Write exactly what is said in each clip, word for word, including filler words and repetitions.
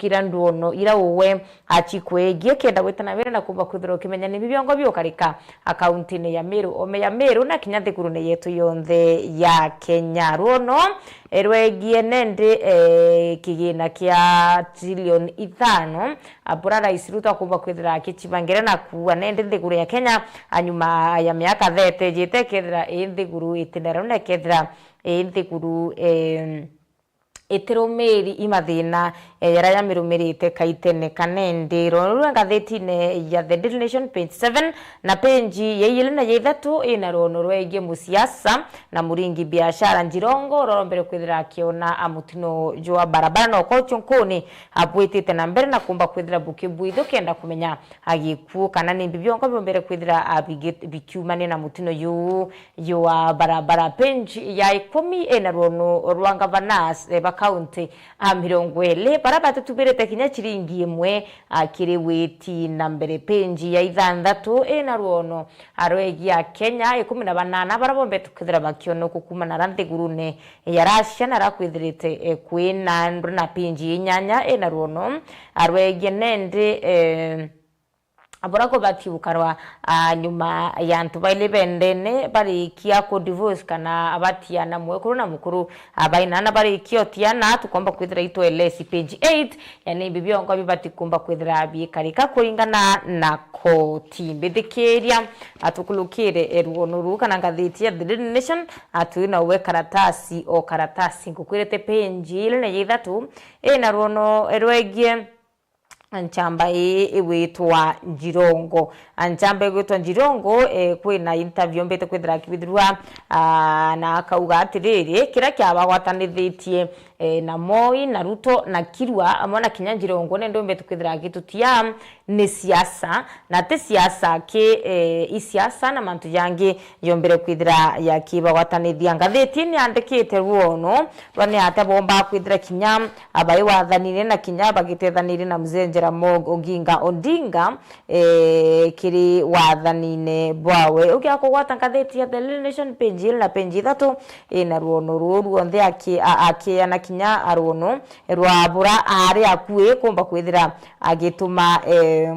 kira ndwono ira uwe achikwegie, kenda gwita na mbere na kumba kwithirwa ukimenya ni bibiongo biukarika akaunti-ini ya Meru, ome ya Meru, na kinya nthigurune yetu yonthe ya Kenya. Rwono, eh, rwegie nende, eh, kigina kia trilioni ithano, ah, bura Rais Ruto akumba kwithira akichibangire na kuua nende nthiguru ya Kenya, ah, nyuma ya miaka thirty ijite, kethira i nthiguru itinera na kethira i nthiguru, eh, itirumiri i mathina, eh, jaria jamirumirite kaitene kanene. Rwono rwa ngathitine ya The Daily Nation, page seven, na page ya ijiri na ya ithatu ina rwono rwegie musiasa na muringi biashara Njirongo, urombere kwithira akiona a mutino jwa barabara na ukochio nkuni abwitite na mbere na kumba kwithira bukibwithu kenda kumenya agikuo kana ni mbi biongo biombere kwithira abigi-, bikiumania na mutino juu jwa barabara. Page ya ikumi ina rwono rwa ngavana, eh, ba kaunti a mirongo iri, bara batutubirite kinya chiringi imwe, ah, kiri witi na mbere. Page ya ithanthatu ina rwono, ah, rwegie Akenya ikumi na banana bara bombete kwithira bakionokua kuumana na nthigurune ya Russia na rakwithirite, eh, kwina ndwe. Na page ya inyanya ina rwono, ah, rwegie nende, eh, abura kubati gukarwa, ah, nyuma ya antu baili bendene barikia ku divorce kana abatiana mwekuru na mukuru, ah, bainana barikia utiana, tukomba kwithira itwelesi. Page eight, yani ibi biongo bibati kumba kwithira biikarika kuringana na koti. Mbithikiria, ah, tukulukire rwono ruu kana ngathiti ya The Daily Nation, ah, twina uwe karatasi o karatasi. Ngukwirite page ile na ya ithatu ina rwono rwegie nchamba ii igwitwa Njirongo. Nchamba igwitwa Njirongo, eh, kwina interview mbite kwithira akibithirwa, ah, na akauga atiriri, kiria kiabagwatanithitie, eh, na Moi, na Ruto, na Kirua, amwe na kinya Njirongo, nende umbite kwithira agitutia ni siasa, na ti siasa ki, eh, i siasa na mantu jangi yombere kwithira yakibagwatanithia. Ngathiti ni yandikite rwono rwa ni atia bomba kwithira kinya abai wathanine na kinya bagitethanirie na Mzee Jaramogi Oginga Odinga, eh, kiri wathanine bwawe. Ugia kugwata ngathiti ya The Daily Nation, page ile na page ithatu, ina rwono ruu rwonthe aki-, a-, akiana kinya rwono rwa bura ari akui kumba kwithira agituma, eh,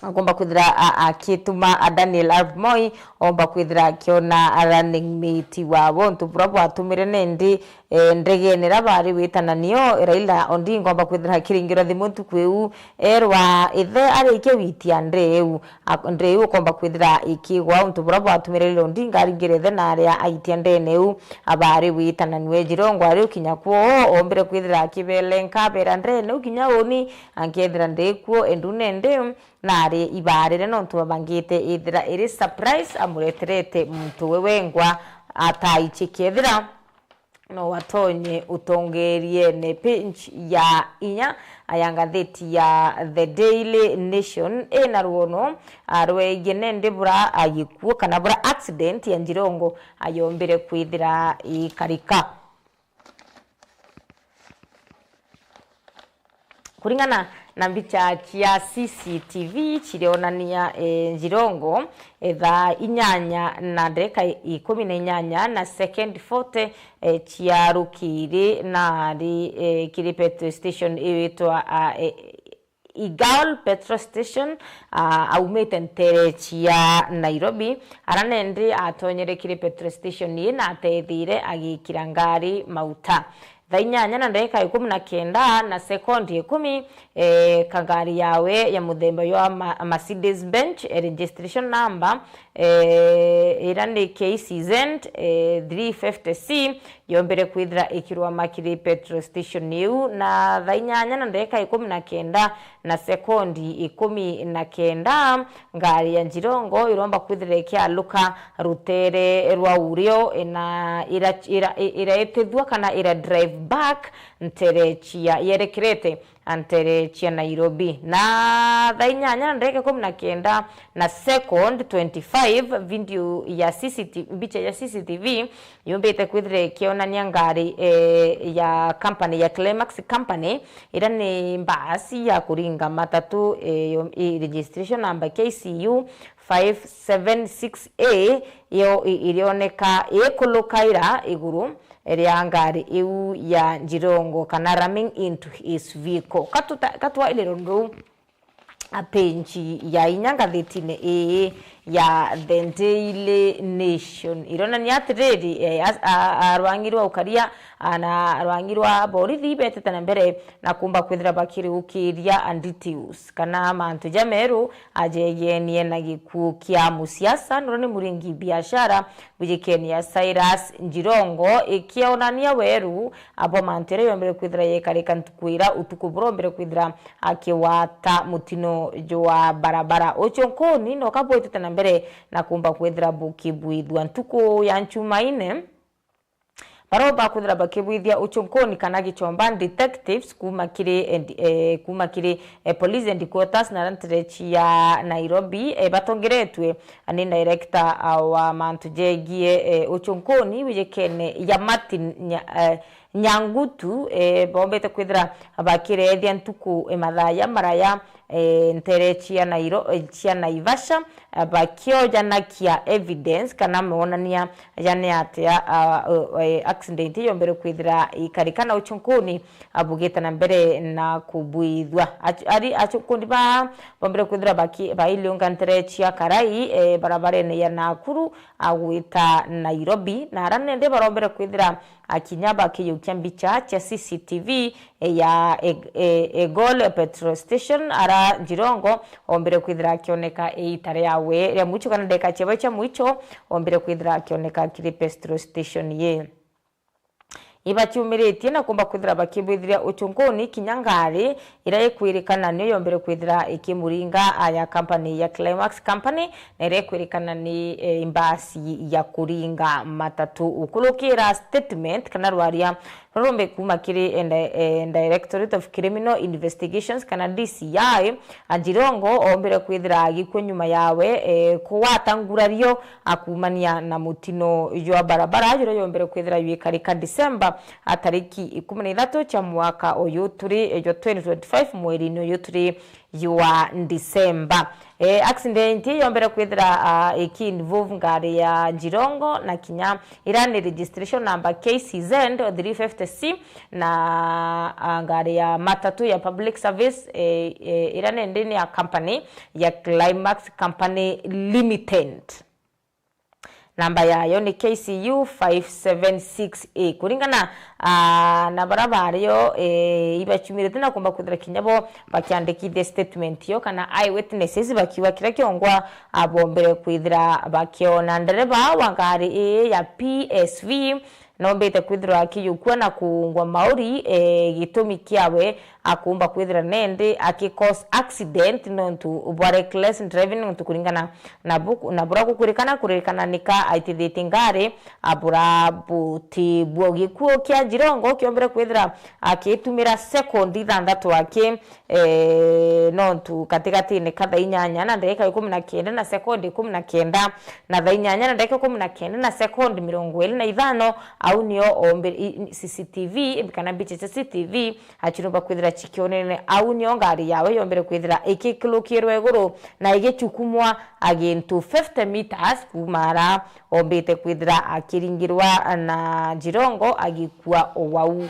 akomba kwithira a-, akituma a Daniel Arap Moi, omba kwithira akiona a running mate wabo. Untu bura bwatumire nindi, eh, ndegene ira bari witananio, Raila Odinga omba kwithira akiringirwa thimu ntuku iu, erwa ithe arikie gwitia ndeu, ak-, ndeu ukomba kwithira ikigwa. Untu bura bwatumire Raila Odinga aringire ithe na aria aitia ndene iu, abari witananio. Jirongo ari ukinya kwoo, ombire kwithira akibelenka, abera ndene iu kinya uni, ankethira ndikuo, endu nende, nari ibarire nontu babangite ithira iri surprise, amureterete muntu we wengwa ataichi kethira no watonye utongeriene. Page ya inya ya ngathiti ya The Daily Nation ina rwono, ah, rwegie nende bura agikuo kana bura accident ya Njirongo ayombire kwithira ikarika. Kuringana na mbicha cia C C T V cirionania, eh, Njirongo, eh, thaa inyanya na ndereka ikumi na inyanya na second forty, eh, cia rukiri, na ari, eh, kiri petrol station iwitwa, ah, eh, Igal petrol station, ah, aumite ntere cia Nairobi, ara nende atonyere kiri petrol station ii na atethire agikira ngari mauta. Thaa inyanya na ndagika ikumi na kenda na sekondi ikumi, eh, kangari yawe ya muthemba jwa Ma-, Mercedes Benz, eh, registration number, eh, ira ni K C Z, eh, three fifty C, yombere kwithira ikirwama kiri petrol station iu, na thaa inyanya na ndagika ikumi na kenda na sekondi ikumi na kenda, ngari ya Njirongo iromba kwithira ikialuka rutere rwa urio, na ira, ira, ira itithua kana ira drive back ntere cia yerekerete ntere cia Nairobi. Na thaa inyanya na ndagika ikumi na kenda na second twenty-five, video ya C C T V, mbicha ya C C T V yumbite kwithira ikionania ngari, eh, ya company ya Climax Company, ira ni mbasi ya kuringa matatu, eh, yo, i registration number K C U five seven six A, yo i-, irioneka ikulukaira iguru ria ngari iu ya Njirongo kana ramming into his vehicle. Katuta-, katwaire rundu ruu a page ya inya ngathitine ii ya The Daily Nation. Ironania atiriri, eh, a-, a-, arwangi rwa ukaria, a, na arwangi rwa borithi betete na mbere na kumba kwithira bakiriukiria a details kana mantu jameru ajegienie na gikuu kia musiasa nuru ni muringi biashara bwijikeni ya Cyrus Njirongo, ikionania weru abwa mantu iria yombere kwithira yekarika ntuku ira utuku burombere kwithira akiwata mutino jwa barabara. Uchonkoni no kabwitite na mbere na kumba kwithira bukibwithua ntuku ya Nchumaine. Baromba kwithira bakibwithia uchonkoni kana gichomba detectives kuma kiri, eh, kuma kiri, eh, police headquarters na nterechi ya Nairobi, eh, batongeretwe ni director, ah, wa mantu jegie, eh, uchonkoni wijikene ya Martin Nya-, eh, Nyangutu, eh, bombete kwithira bakirethia ntuku, eh, mathaa ya maraya, eh, ntere cia Nairo-, eh, cia Naivasha, eh, bakiojanakia evidence kana monania jane atia, ah, eh, eh, accident yombere kwithira ikarika na uchonkoni, ah, bugite na mbere na kubwithua. Ach-, ari achonkoni ba bombere kwithira baki-, bailiunga ntere cia Karai, eh, barabarene ya Nakuru, agwita Nairobi, na ara nende barombere kwithira akinya bakiyukia mbicha cia C C T V ya Eg-, e-, Egole Petrol Station, ara Njirongo ombire kwithira akioneka iita riawe ria mwicho kana ndagika ciawe cia mwicho, ombire kwithira akioneka kiri petrol station ye. Ibaciumiritie na kumba kwithira bakibwithiria uchunkuni kinya ngari iria ikwirikana niyo yombire kwithira ikimuringa ya company ya Climax Company, na iria ikwirikana ni, eh, mbasi ya kuringa matatu. Ukurukira statement kana rwaria rurumbe kuma kiri, eh, di-, eh, Directorate of Criminal Investigations kana D C I, Anjirongo ombire kwithira agikua nyuma yawe, eh, kugwata ngurario akumania na mutino jwa barabara juria yombire kwithira jwikarika December a tariki ikumi na ithatu cia mwaka uyu turi, eh, jwa twenty twenty-five, mweri-ini uyu turi jwa December. Eh, accident ii yombere kwithira, ah, iki involve ngari ya Njirongo na kinya ira ni registration number K C Z three fifty C na, ah, ngari ya matatu ya public service, eh, eh, ira nindi ni ya company ya Climax Company Limited. Namba yayo ni K C U five seven six A. Kuringana, ah, na bara bario, eh, ibachumirite na kumba kwithira kinya bo bakiandikithia statement yo kana eyewitnesses bakiuga kiria kiongwa, ah, bombere kwithira bakiona. Ndereba wa ngari ii ya P S V nombite kwithirwa akiyukua na kuungwa mauri, eh, gitumi kiawe akumba kwithira nendi aki cause accident nontu bwa reckless driving, nontu kuringana na bu-, na bura gukwirikana, kuririkana nika aitithitie ngari, a, bura buti buo. Gikuo kia Njirongo kiombire kwithira akitumira sekondi ithanthatu aki, eh, nontu katigatine ka thaa inyanya na ndagika ikumi na kenda na sekondi ikumi na kenda na thaa inyanya na ndagika ikumi na kenda na sekondi mirongo iri na ithano, au nio ombi-, i-, i-, C C T V, kana mbicha cia C C T V, achirumba kwithira chikionene. Au nio ngari yawe yombere kwithira ikikilukirwa iguru na igichukumwa a gintu fifty meters kuma ara ombite kwithira akiringirwa na Njirongo agikua o wau.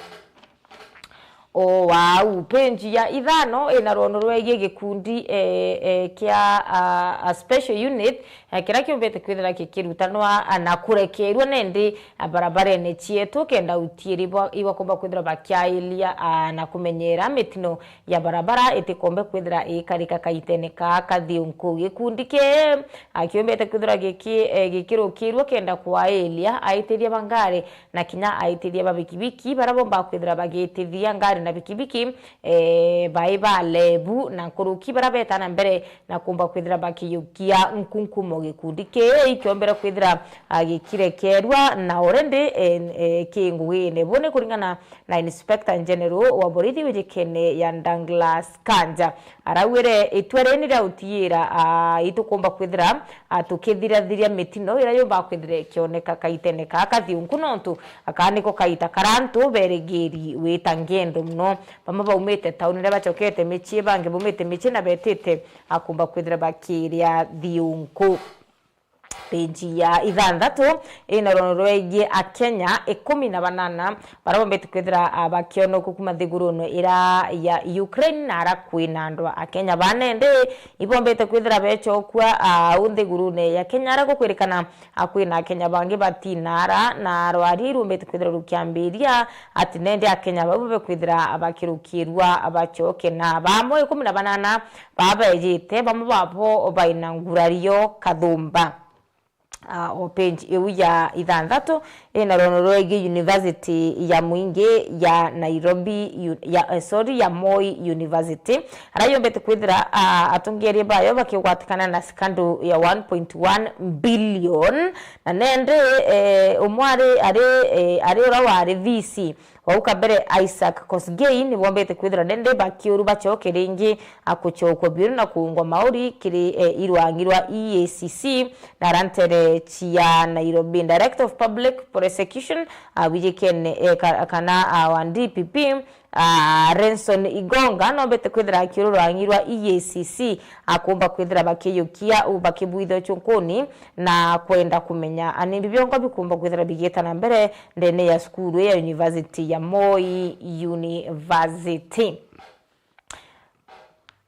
O wau, page ya ithano ina rwono rwegie gikundi, eh, eh, kia, ah, a special unit, eh, kiria kiumbite kwithira kikirutanwa, ah, na kurekerua nendi, ah, barabarene cietu, kenda utiiri bwa-, ibakumba kwithira bakiailia, ah, na kumenyera mitino ya barabara itikombe kwithira ikarika kaitene ka kathiunku. Gikundi kii, ah, kiumbite kwithira giki-, eh, gikirukirua kenda kwailia aitiria ba ngari na kinya aitiria ba bikibiki bara bomba kwithira bagitithia ngari na bikibiki, eh, bai ba lebu na nkuruki bara beta na mbere na kumba kwithira bakiyukia nkunkumo. Gikundi kii ikiombere kwithira, ah, gikirekerua na already, eh, eh, ki ngugine. Buni kuringana na Inspector General wa borithi wijikene ya Douglas Kanja. Arauire, itua riri ni ria utiira, ah, itukumba kwithira, ah, tukithirathiria mitino iria yumbaga kwithira ikioneka kaitene kaa kathiunku, nontu aka niko kaita karia antu berigiri wita ngendo muno. Bamwe baumite tauni riria bacokete micii, bangi baumite micii na betite, ah, kumba kwithira bakiria thiunku. Page ya ithanthatu ina rwono rwegie Akenya ikumi na banana baria bombete kwithira, ah, bakionoku kuma nthigurune ira ya Ukraine, na ara kwina andu a Kenya banende ibombete kwithira becokua, ah, au nthigurune ya Kenya, ara gukwirikana, ah, kwina Akenya bangi batina ara, na rwari rumbete kwithira rukiambiria ati nende Akenya bau bekwithira bakirukirua bacoke, na bamwe ikumi na banana babejite, bamwe babo baina ngurario kathumba. Ah, o page iu ya ithanthatu ina rwono rwegie University ya Mwingi ya Nairobi, u-, ya, eh, sorry, ya Moi University, ara yombete kwithira, ah, atongeria bayo bakigwatikana na scandal ya one point one billion, na nende, eh, umwe ari, ari, eh, ari ura wari V C wau kabere Isaac Kosgei, nibombete kwithira nende bakiuru bacoke ringi, akucokwa biuru na kuungwa mauri kiri, eh, irwang'i rwa E A C C, na ara ntere cia Nairobi. Director of Public Prosecution, ah, wijikene, eh, ka-, kana, ah, wa D P P, ah, Renson Igonga, nombete kwithira akiuru rwang'i rwa E A C C, akumba kwithira bakiyukia u bakibwitha uchunkuni, na kwenda kumenya ani bibiongo bikumba kwithira bigita na mbere ndene ya cukuru ya University ya Moi University.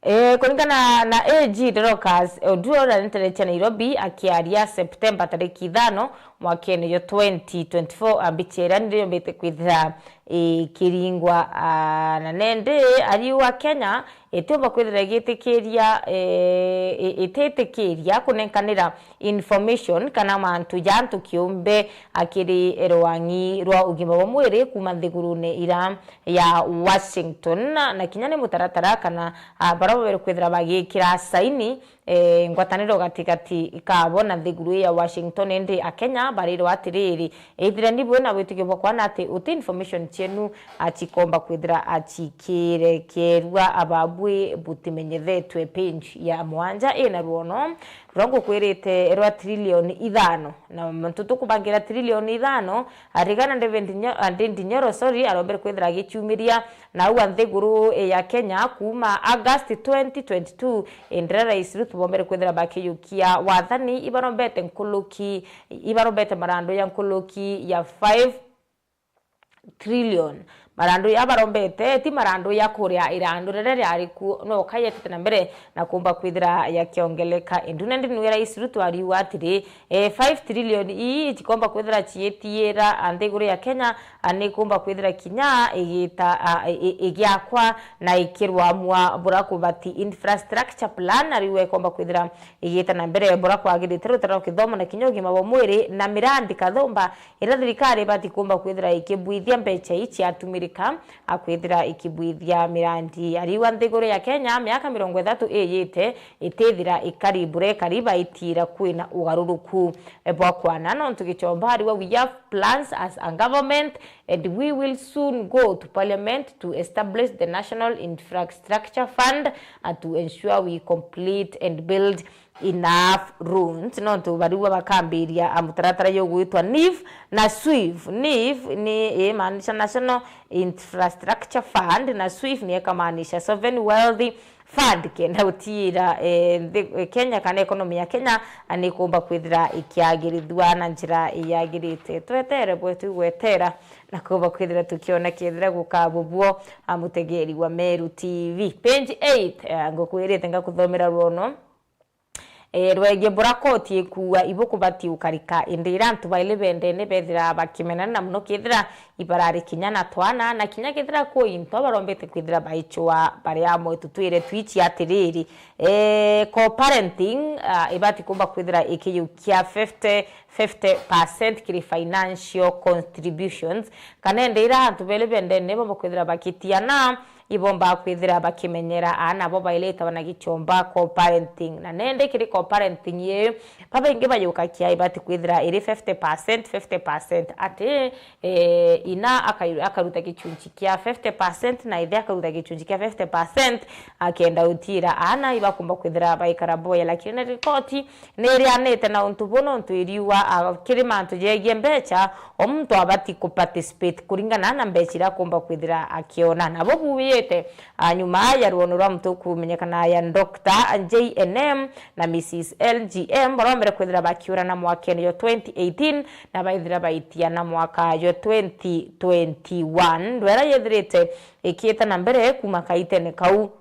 Eh, kuringana na A G Dorcas Oduor, aria ntere cia Nairobi, akiaria Septemba tariki ithano mwakene jwa twenty twenty-four, ambicha iria nirio yombite kwithira ikiringwa, ah, na nende ariuga Kenya itiumba kwithira igitikiria, eh, i-, ititikiria kunenkanira information kana mantu ja antu kiumbe akiri rwang'i rwa ugima bwa mwiri kuma nthigurune ira ya Washington, na, na kinya ni mutaratara kana, ah, baria babaire kwithira bagikira saini, eh, ngwataniro gatigati kabo na nthiguru ya Washington, indi Akenya barirwa atiriri, ithira ni bwina witikio bwa kwana ati uti information cienu, ah, cikomba kwithira, ah, cikirekerua, ababwi butimenyethetwe. Page ya mwanja ina rwono ruria ngukwirite rwa trilioni ithano, na mantu tukubangira trilioni ithano, arigana David Nyo-, ah, Ndindi Nyoro, sorry, arombere kwithira agichumiria na au a nthiguru ya Kenya kuma August twenty twenty-two, indi riria Rais Ruto bombere kwithira bakiyukia wathani, ibarombete nkuluki, ibarombete marandu ya nkuluki ya five trillion. Marandu ya barombete ti marandu ya kuria irandu riria riari ku, no kayetete na mbere na kumba kwithira yakiongeleka. Indi nindi nwi Rais Ruto ariuga atiri, eh, five trillion ii itikomba kwithira ciitiira nthiguru ya Kenya, ah, nikumba kwithira kinya igita, ah, i-, i-, igiakwa na ikirwamua bura kubati infrastructure plan, ariuga ikomba kwithira igita na mbere bura kwagirite rutaro rwa kithomo na kinya ugima bwa mwiri na mirandi kathumba iria thirikari ibati kumba kwithira ikibwithia mbecha ii ciatumirika, a kwithira ikibwithia mirandi. Ariuga nthiguru ya Kenya miaka mirongo ithatu iyite itithira ikari bura ikari baitiira kwina ugaruruku, e, bwa kwana, nontu Gichomba ariuga, "We have plans as a government and we will soon go to parliament to establish the National Infrastructure Fund, uh, to ensure we complete and build enough roads." Nontu bariuga bakambiria, a, mutaratara jugwitwa NIF na SWIF. NIF ni imaanisha National Infrastructure Fund, na SWIF ni ikamaanisha Sovereign Wealth Fund, kenda gutiira, eh, nthi, eh, Kenya kana economy ya Kenya, a, nikumba kwithira ikiagirithua na njira iyagirite. Twetere bwetu gwetera na kumba kwithira tukiona kethira gukabubwo, a, mutegeri wa Meru T V. Page eight, eh, ngukwirite ngakuthomera rwono, eh, rwegie bura koti ikuua ibukubati ukarika, indi ira antu baili bendene bethira bakimenana, na muno kethira ibarari kinya na twana, na kinya kethira kwi into barombete kwithira baichwa bari amwe, tutwire twichi atiriri, eh, co-parenting, ah, ibati kumba kwithira ikiyukia fifty, fifty percent kiri financial contributions, kana indi ira antu beli bendene bomba kwithira bakitiana, ibomba kwithira bakimenyera aana bo bailite na Gichomba co-parenting. Na nende kiri co-parenting ii, babaingi bayukakia ibati kwithira iri fifty percent, fifty percent, ati, eh, ina akai-, akaruta gichunchi kia fifty percent na ithe akaruta gichunchi kia fifty percent, akenda utiira aana ibakumba kwithira baikara boya. Lakini na ripoti nirianite na untu bu, nontu iriuga, a, kiri mantu jegie mbecha, o muntu abati ku participate kuringana na mbecha iria akumba kwithira akiona. Nabo buye Ite, a, nyuma ya rwono rwa muntu ukumenyekana ya Doctor J N M na Missus L G M, baria bombere kwithira bakiurana mwakene jwa twenty eighteen, na baithira baitiana mwaka jwa twenty twenty-one, ndwera yethirite ikiita na mbere kuma kaitene kau.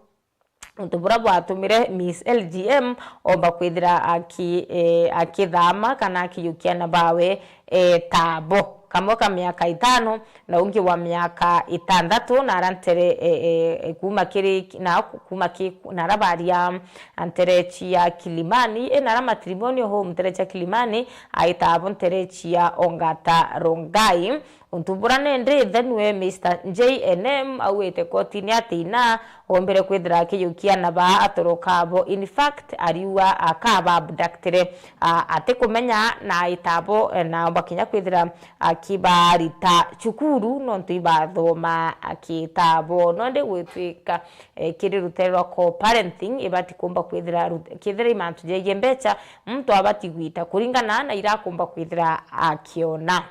Untu buria bwatumire Miss L G M omba kwithira aki-, eh, akithama kana akiyukia na bawe, eh, tabo, kamwe ka miaka itano na ungi wa miaka itantatu, na ara ntere, eh, eh, kuma kiri, na ku-, kuma ki, na ara baria nterechi ya Kilimani, eh, na ara matrimonial home nterechi ya Kilimani, aitabo nterechi ya Ongata Rongai. Untu buria nende ithe niwe Mister J N M auite kotini ati ina ombere kwithira akiyukia na baa atoroka abo. In fact, ariua akaba abductire, a, atikumenya na aitabo, eh, na omba kinya kwithira akibarita cukuru nontu ibathoma akitabo. Nonde gwitwika, eh, kiri rutere rwa co-parenting, ibati kumba kwithira rut-, kithira i mantu jegie mbecha, muntu abati gwita kuringana na ira akumba kwithira akiona.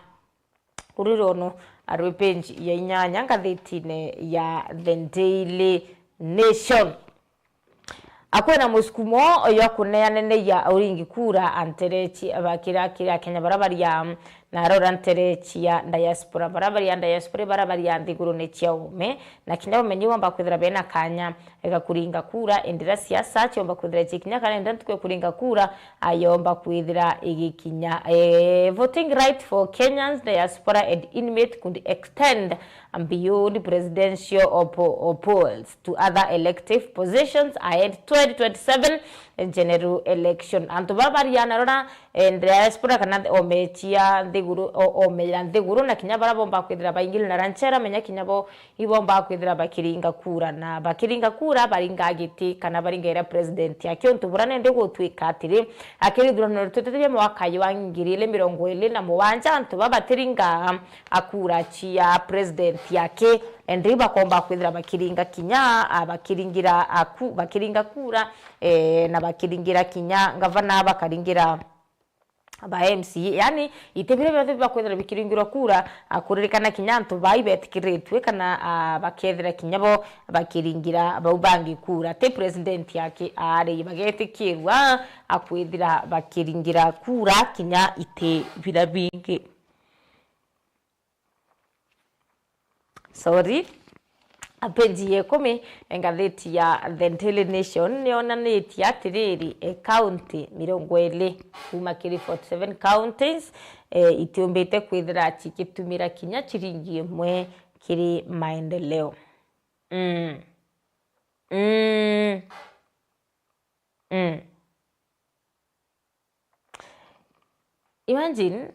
Kuri rwono rwi page ya inyanya ngathitine ya The Daily Nation. Akwina musukumo jwa kuneanene ya uringi kura anterechi bakira kiri Akenya bara baria na arora nterechi ya diaspora, bara baria diaspora, bara baria nthigurune cia ume, na kinya umenyi bomba kwithira bena kanya ga kuringa kura, indira siasa ciomba kwithira cikinya, kana indira ntuku ya kuringa kura ayomba kwithira igikinya. Eh, voting right for Kenyans, diaspora and inmate could extend beyond presidential oppo-, polls to other elective positions ahead twenty twenty-seven general election. Antu bara bariana rora, eh, diaspora kana ome cia nthiguru, o-, ome ya nthiguru, na kinya bara bomba kwithira baingire na ranchera, menya kinya bo ibomba kwithira bakiringa kura, na bakiringa kura baringa giti kana baringa ira president yake. Untu bura nende gutwika atiri, akiri ithurano ritwitite bia mwaka jwa ngiri ili mirongo ili na mugwanja, antu baba batiringa akura cia president yake, ende bakomba kwithira bakiringa kinya, a, bakiringira aku-, bakiringa kura, eh, na bakiringira kinya ngavana, bakaringira ba M C A, yani, iti biria bionthe bibakwithira bikiringirwa kura, a, kuririkana kinya antu baa ibetikiritue kana, a, bakethira kinya bo bakiringira bau bangi kura. Ti president yake ari bagetikirwa, a, kwithira bakiringira kura kinya iti biria bingi. Sorry. A, page ya ikumi, ngathiti ya The Daily Nation niyonanitie atiriri, e, county mirongo iri kuma kiri forty-seven counties, e, itiumbite kwithira cigitumira kinya ciringi imwe kiri maendeleo. Mm. Mm. Mm. Imagine,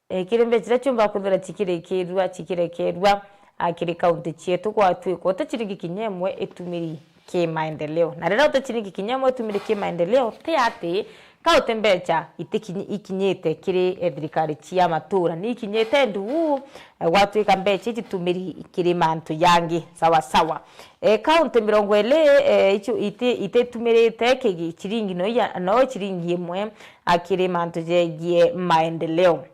eh, kiri mbeca iria ciumba kwithira cikirikirua, cikirekerua, ah, kiri kaunti cietu, gwatwika uti ciringi kinya imwe itumiri ki maendeleo. Na riria uti ciringi kinya imwe itumiri ki maendeleo, ti ati ka uti mbeca itikinyi-, ikinyite kiri, eh, thirikari cia matura, ni ikinyite nduu, eh, gwatwika mbeca icitumiri kiri mantu jangi. Sawa sawa. E, kaunti mirongo iri, e, icio iti-, ititumirite kigi-, ciringi no ya, no ciringi imwe, a, kiri mantu jegie maendeleo.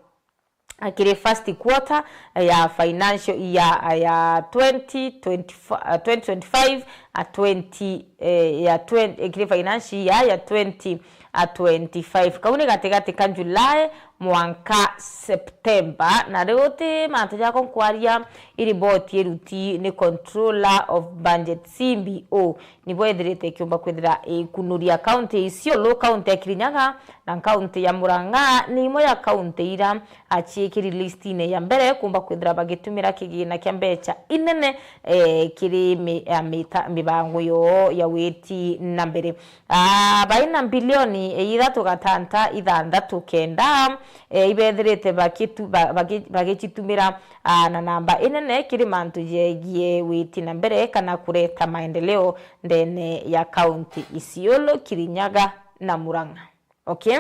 A, kiri first quarter ya financial year, a, ya twenty twenty-five, a, twenty twenty-five, a, twenty, e, ya twenty, e, kiri financial year ya twenty, a, twenty-five. Kau ni gatigati ka July mwanka September, na riu ti mantu jakwa nkwaria, i riboti iruti ni Controller of Budget, C B O, nibo ethirite ikiumba kwithira ikunuria. Kaunti ya Isiolo, kaunti ya Kirinyaga na kaunti ya Murang'a ni imwe ya kaunti ira aciikiri listine ya mbere kumba kwithira bagitumira kigina kia mbeca inene, eh, kiri mi-, ya mita-, mibango yoo ya witi na mbere. Ah, baina mbilioni ithatu gatanta ithanthatu kenda, eh, ibethirite bakitu-, ba-, bagi-, bagicitumira, ah, na namba inene kiri mantu jegie witi na mbere kana kureta maendeleo ndene ya kaunti Isiolo, Kirinyaga na Murang'a. Okay?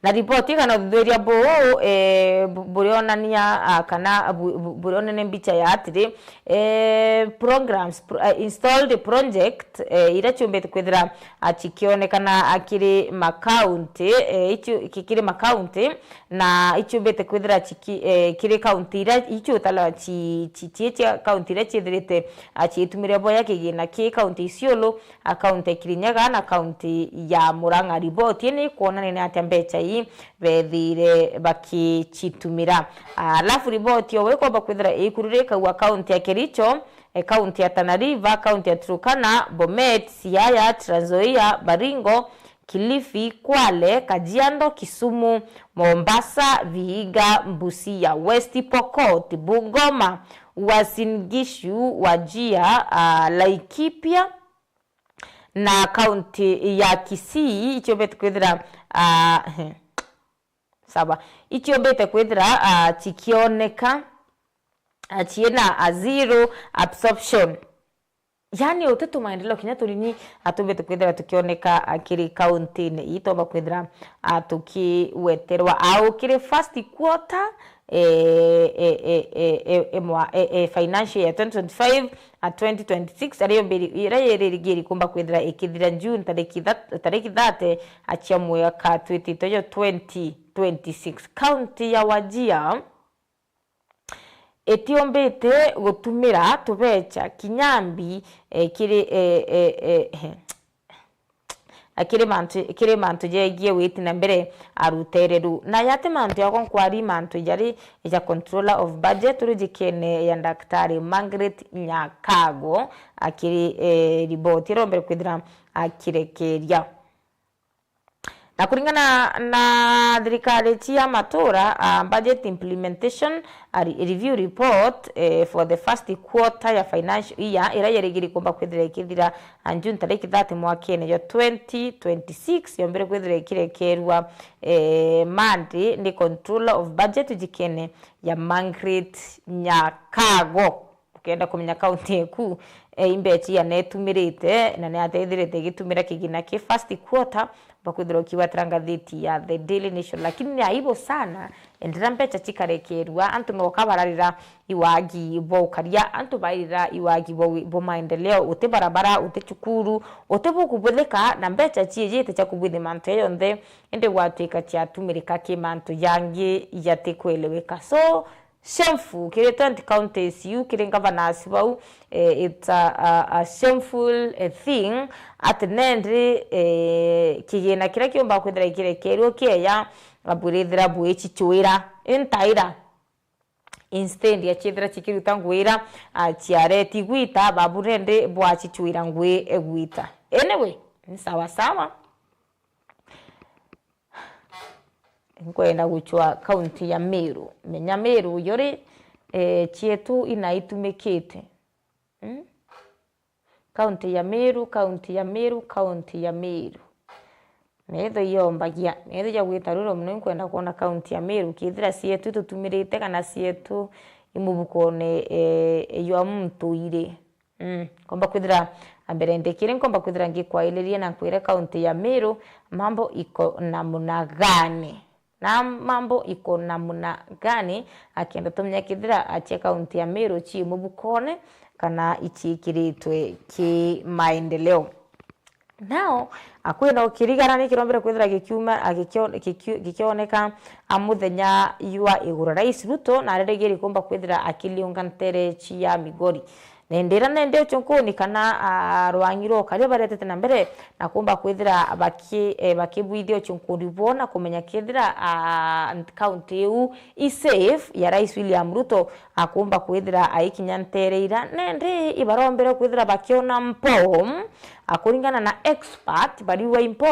Na riboti kana uthuthuria buu, eh, bu-, burionania, ah, kana bu-, bu-, burionania mbicha ya atiri, eh, programs, pro-, eh, installed project, eh, iria ciumbite kwithira, ah, cikionekana, ah, kiri makaunti, eh, icio, ki-, kiri makaunti, na icio mbite kwithira ciki-, eh, kiri kaunti iria icio utala ci-, ci-, ci-, cia kaunti iria ciithirite, ah, ciitumire boya kigina ki kaunti Isiolo, ah, kaunti ya Kirinyaga na kaunti ya Murang'a. Riboti ii ni ikwonania ni atia mbecha ii beethire bakicitumira. Ah, alafu riboti yo ikomba kwithira ikururikagua kaunti ya Kericho, eh, kaunti ya Tana River, kaunti ya Turkana, Bomet, Siaya, Trans Nzoia, Baringo, Kilifi, Kwale, Kajiado, Kisumu, Mombasa, Vihiga, Busia, West Pokot, Bungoma, Uasin Gishu, Wajir, ah, Laikipia na kaunti ya Kisii icio bete kwithira, ah, he, sawa, icio bete kwithira, ah, cikioneka, ah, ciina a zero absorption. Yani, uti tumaendeleo kinya tunini, ah, tumbite kwithira tukioneka, ah, kiri kaunti-ini ii, twamba kwithira, ah, tukiweterwa, au kiri first quarter, eh, eh, eh, eh, eh, eh, mwa-, eh, eh, financial year twenty twenty-five, ah, twenty twenty-six, aria yombiri-, iria yiririgiri kumba kwithira ikithira June tariki tha-, tariki thirty, ah, cia mwaka twitite jo twenty twenty-six. Kaunti ya Wajir itiumbite gutumira tubecha kinya mbi, eh, kiri, eh, eh, eh, eh, na kiri mantu, kiri mantu jegie witi na mbere a ruteere ruu. Na yati mantu yakwa nkwari mantu jari ja controller of budget uri jikene ya Daktari Margaret Nyakago, akiri, eh, riboti iria ombere kwithira akirekeria. Na kuringana na thirikari cia matura, ah, budget implementation, ah, re-, review report, eh, for the first quarter ya financial year, iria yerigiri kumba kwithira ikithira, ah, June tariki thirty mwakene jwa twenty twenty-six, yombere kwithira ikirekerua, eh, Monday ni controller of budget jikene ya Margaret Nyakago. Ukenda kumenya kaunti eku, eh, imbecha iana itumirite na ni atia ithirite igitumira kigina ki first quarter, bakwithirwa ukigwatira ngathiti ya The Daily Nation. Lakini ni aibu sana, endera mbecha cikarekerua, antu noka bararira iwagi bwa ukaria, antu bairira iwagi bwa wi-, bwa maendeleo, uti barabara, uti cukuru, uti bukubuthika, na mbecha ciijite cia kubwithia mantu ya yonthe, indi gwatuika ciatumirika ki mantu jangi jatikweleweka. So, shameful, kiri twenty counties iu, kiri governors bau, eh, it's a, a, a shameful, eh, thing, ati nendi, eh, kigina kiria kiumba kwithira ikirekerua kieya, bwirithira bwicichuira intaira. Instead ya ciithira cikiruta ngwira, ah, ciareti gwita, babu nendi bwacichuira ngwi egwita. Anyway, ni sawa sawa. Nkwenda guchwa kaunti ya Meru. Menya Meru yuri, eh, cietu inaitumikite. Mm? Kaunti ya Meru, kaunti ya Meru, kaunti ya Meru. Metho iyombagia, metho ya gwita ruro muno, nkwenda kwona kaunti ya Meru, kethira cietu itutumirite kana cietu imubukone, eh, ywa muntu iri. Mm, nkomba kwithira, a, mbere ndikire, nkomba kwithira ngikwairiria na nkwire kaunti ya Meru, mambo iko namna gani? Na mambo iko namna gani? Akenda tumenya kethira achia kaunti ya Meru ci mubukone kana icikiritwe ki maendeleo. Now, a, kwina ukirigara ni kirombere kwithira gikiuma, a, gikio-, gikio-, gikioneka, a, muthenya jwa iguru. Rais Ruto na areregeri kumba kwithira akiliunga ntere cia Migori. Nendira nende uchunkuni kana, a, rwangi rwa ukaria baretete na mbere na kumba kwithira baki-, eh, bakibwithia uchunkuni bwona kumenya kethira, a, kaunti iu i safe ya Rais William Ruto, a, kumba kwithira aikinya ntere ira. Nendi ibarombere kwithira bakiona mpo, a, kuringana na expert, bariuga impo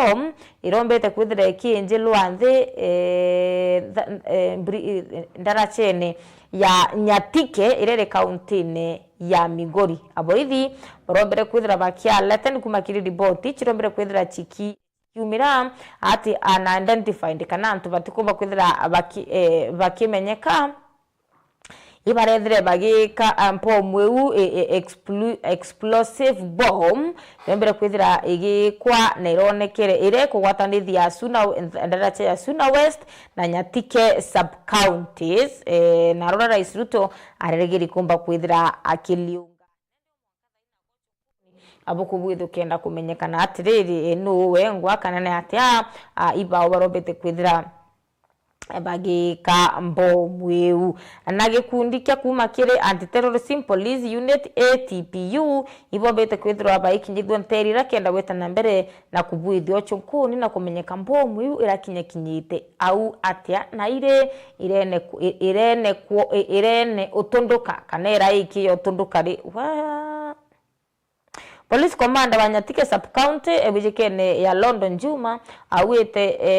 irombete kwithira ikinjilwa nthi, eh, tha-, eh, mbri-, eh, ndarachene ya Nyatike iria iri kauntine ya Migori. Aborithi barombere kwithira bakialeten kuma kiri riboti cirombere kwithira ciki-, ciumira ati unidentified kana antu batikumba kwithira baki-, eh, bakimenyeka. ibarethire bagika, ah, mbomu iu, i, i, explu-, explosive bomb, yombire kwithira igikwa na ironekere ire kugwatanithia Suna, ndaracha ya Suna West na Nyatike sub counties, eh, na rora Rais Ruto arerigiri kumba kwithira akiliunga. Abuku bwithu kenda kumenyekana atiriri, e, nuu wengwa kana ni atia, a, ibao barombete kwithira bagika mbomu iu. Na gikundi kia kuma kiri Anti-Terrorism Police Unit, A T P U, ibombete kwithirwa baikinyithua nteri iria kenda gwita na mbere na kubwithia uchunkuni na kumenyeka mbomu iu irakinyakinyite au atia, na iri irene ku-, i-, irene ku-, i-, irene utunduka, kana iraikia utunduka ri. Wa- Police commander wa Nyatike sub county, e, wijikene ya London Juma, augite, e,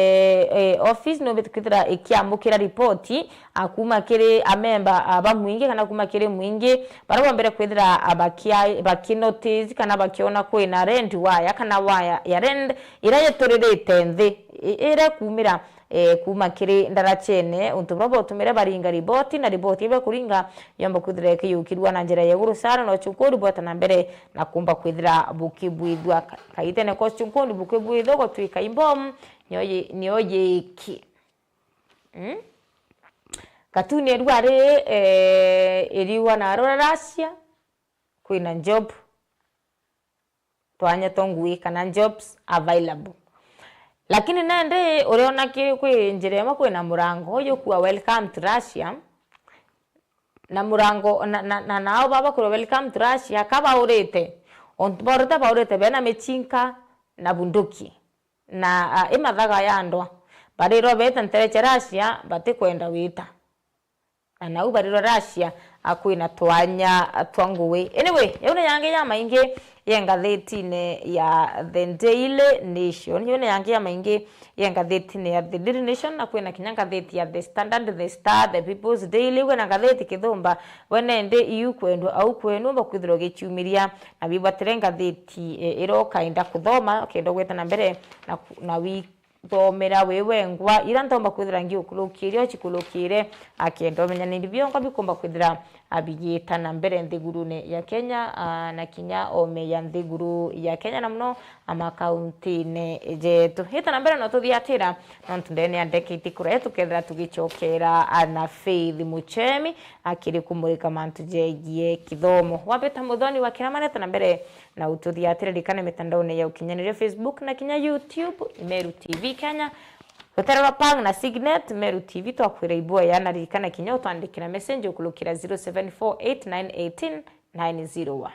e, office numbite kwithira ikiamukira ripoti, a, kuma kiri amemba, a, ba mwingi kana kuma kiri mwingi, baria bombere kwithira, a, bakia-, bakinotice kana bakiona kwina red wire kana wire ya red iria yituririte nthi, i-, iria kumira, e, kuma kiri ndarachene, untu buria botumire baringa riboti, na riboti iria bakuringa yomba kwithira ikiyukirua na njira ya iguru sana, no chuku ribota na mbere na kumba kwithira bukibwithua. Ka-, kaitene ko chuku bukibwithua gutwika imbom, nio yi-, nio yiki. Mm? Katuni erua ari, e, iriwa na arora Russia, kwina job. Twanya twa ngui kana jobs available. Lakini nandi uriona ki-, kwi njira imwe kwina murango uyu kua welcome to Russia, na murango, na, na, na nao baba kwirwa welcome to Russia, ka baurite, ontu baurite, baurite bena michinka na bunduki, na, a, i mathaga ya ndwa, barirwa bete ntere cia Russia, batikwenda wita. Na nau barirwa Russia, a, kwina twanya twa ngui. Anyway, yau ni yangi ya maingi ye ngathetine ya The Daily Nation. Yau ni yangi ya maingi ye ngathetine ya The Daily Nation, na kwina kinya ngatheti ya The Standard, The Star, The People's Daily, kwina ngatheti kithumba. We nende iu kwendwa au kwenu, bakwithirwa gichiumiria, na bibwatire ngatheti, e, iria ukaenda kuthoma, ukenda gwita na mbere na ku-, na wi- thomera wi wengwa, ira ntomba kwithira ngiukurukiire, ucikurukire, akenda umenya ni biongo bikumba kwithira, a, bigiita na mbere nthigurune ya Kenya, a, na kinya ome ya nthiguru ya Kenya, na muno, a, makauntine jetu. Ita na mbere no tuthiatira, nontu ndene ya ndeka itikura tukethira tugicokera, a, na Faith Muchemi, akiri kumurika mantu jegie kithomo. Wabeta Muthoni wa Kirama, reta na mbere na ututhiatire, ririkana mitandaone ya ukinyaniria, Facebook na kinya YouTube, Meru T V Kenya. Rutera rwa Pang na Signet, Meru T V, twakwira iboya, na ririkana kinya utwandikira message ukurukira zero seven four eight nine eighteen nine zero one.